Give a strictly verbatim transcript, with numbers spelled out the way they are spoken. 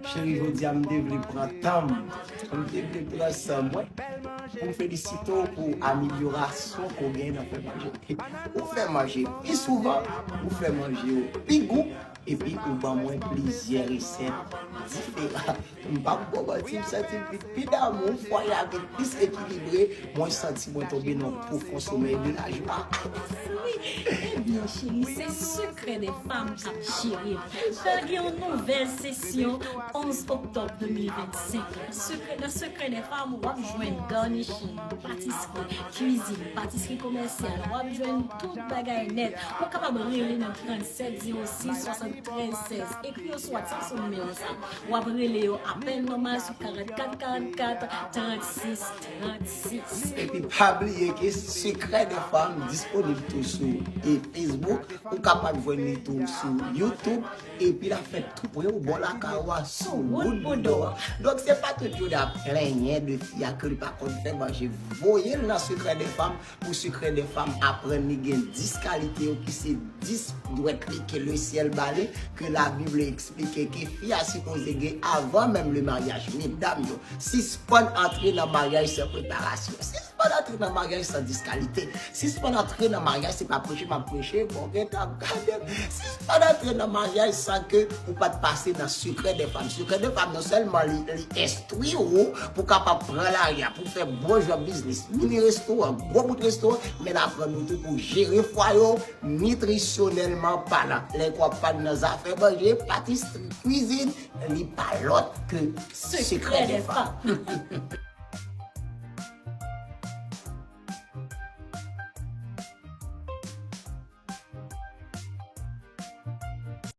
Cheri, jodi a m te vle pran tan m, m te vle pran san mwen pou m felisite w pou amelyorasyon ke w gen nan fè manje. Ou fè manje pi souvan, ou fè manje yo pi gou, epi ou ban mwen plizyè resèt diferan. M p ap ba w manti, m santi m vin pi damou, fwaye a vin plis ekilibre, mwen santi mwen tonbe nan yon pwofon somèy de lajwa. Wi, ebyen cheri, se Secret des Femmes k ap jere. Pral gen yon nouvèl sesyon onz oktòb de mil vennsenk. Nan Secret des Femmes, w ap jwenn garniching, patisri, kwizin, patisri komèsyal, w ap jwenn tout bagay nèt. Ou kapab rele nan trannsèt zewo sis swasann trèz sèz. Ekri yo sou WhatsApp sou nimewo sa. W ap rele yo apèl nòmal sou karannkat karannkat trannsis trannsis. Epi pa bliye ke Secret des Femmes disponib tou sou e Facebook, ou kapab jwenn li tou sou YouTube, epi l ap fèt tou pre w bò lakay ou a sou wout Boudò a. Donk se pa tout moun ap plenyen de fi a ke li pa konn fè manje. Voye l nan Secret des Femmes pou Secret des Femmes aprann li gen dis kalite yo ki se dis dwèt li ke le syèl ba li, ke Labib eksplike ke fi a sipoze gen avan menm le maryaj. Medam yo, sispann antre nan maryaj san preparasyon. Sispann antre nan maryaj san dis kalite. Sispann antre nan maryaj, se pa preche m ap preche, bon, gentan ap gade m. Sispann antre nan maryaj san ke ou pa t pase nan Secret des Femmes. Secret des Femmes, non sèlman li, li enstwi ou pou kapab pran lari a, pou fè bon jan biznis, mini restoran, gwo bout restoran, men l aprann ou tou pou jere fwaye w, nitrisyonèlman palan. Lè w ap pale nan zafè manje, patisri, kwizin, li pa lòt ke Secret des Femmes.